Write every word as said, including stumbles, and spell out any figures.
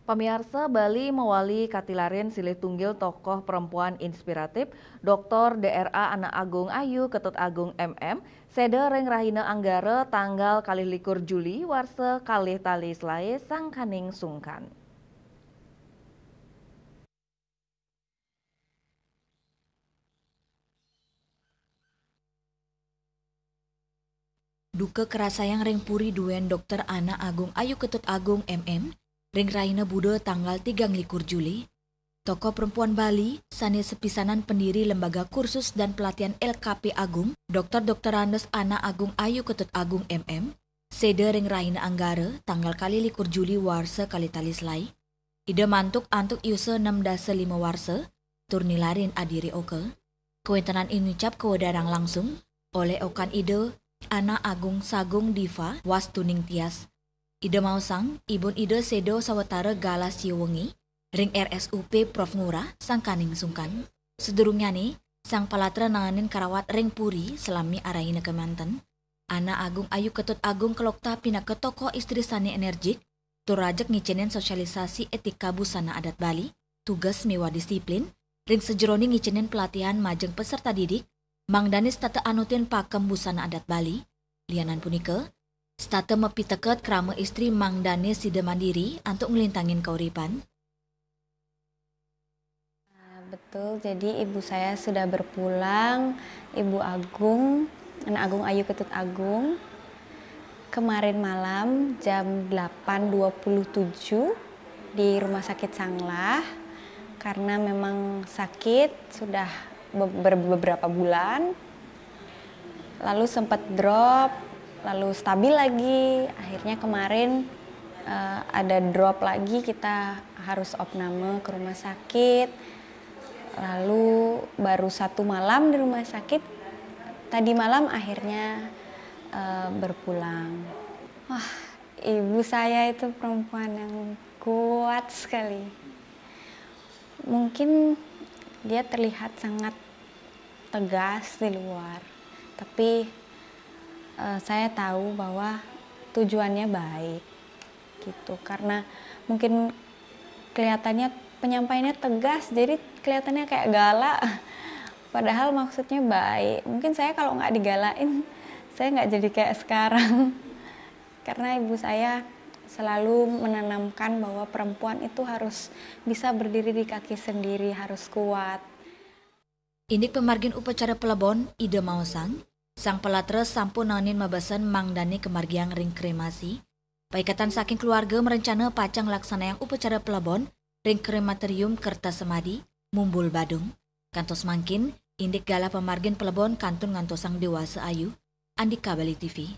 Pamiarsa, Bali mawali katilarin silih tunggil tokoh perempuan inspiratif, Doktor D R A Ana Agung Ayu Ketut Agung M M, séda ring rahina Anggara tanggal kalih likur Juli warsa kalih tali selaé sangkaning sungkan. Duka karasayang ring puri duén Doktor Ana Agung Ayu Ketut Agung M M, ring rahina Buda tanggal tigang likur Juli. Tokoh perempuan Bali, sané sepisanan pendiri Lembaga Kursus dan Pelatihan L K P Agung, Doktor Doktorandus Ana Agung Ayu Ketut Agung M M, séda ring rahina Anggara, tanggal kalih likur Juli warsa kalih tali selaé. Ida mantuk antuk yusa enam dasa lima warsa, tur nilarin adiri oka. Kawéntenan inucap kawedarang langsung olih okan Ida, Ana Agung Sagung Diva, Wastuning Tias. Ida maosang, ibun Ida séda sawatara galah siu wengi, ring R S U P Prof Ngurah, sangkaning sungkan. Sadurungnyané, sang palatra naenin karawat ring puri salami arahina kémanten. Ana Agung Ayu Ketut Agung kalokta pinaka tokoh istri sané énergik, tur rajeg ngicénin sosialisasi étika busana adat Bali, tugas miwah disiplin, ring sajeroning ngicénin pelatihan majeng peserta didik, mangdané setata anutin pakem busana adat Bali. Lianan punika, setata mapiteket krama istri mangdané sida mandiri antuk nglintangin kauripan. Betul, jadi ibu saya sudah berpulang, Ibu Agung, Ana Agung Ayu Ketut Agung, kemarin malam jam delapan dua puluh tujuh di Rumah Sakit Sanglah, karena memang sakit sudah be-, ber-, beberapa bulan, lalu sempat drop, lalu stabil lagi. Akhirnya kemarin, eh, ada drop lagi, kita harus opname ke rumah sakit. Lalu baru satu malam di rumah sakit, tadi malam akhirnya, eh, berpulang. Wah, ibu saya itu perempuan yang kuat sekali. Mungkin dia terlihat sangat tegas di luar, tapi, eh, saya tahu bahwa tujuannya baik gitu. Karena mungkin kelihatannya penyampaiannya tegas, jadi kelihatannya kayak galak. Padahal maksudnya baik. Mungkin saya kalau nggak digalakin, saya nggak jadi kayak sekarang. Karena ibu saya selalu menanamkan bahwa perempuan itu harus bisa berdiri di kaki sendiri, harus kuat. Indik pamargin upacara palebon, Ida maosang, sang palatra sampun naenin mabesan mangdané kamargiang ring kremasi. Paiketan saking keluarga mrencana pacang nglaksanayang upacara palebon ring Krematorium Kerta Semadi, Mumbul, Badung. Kantos mangkin, indik galah pamargin palebon kantun ngantosang déwasa ayu. Andika Bali T V.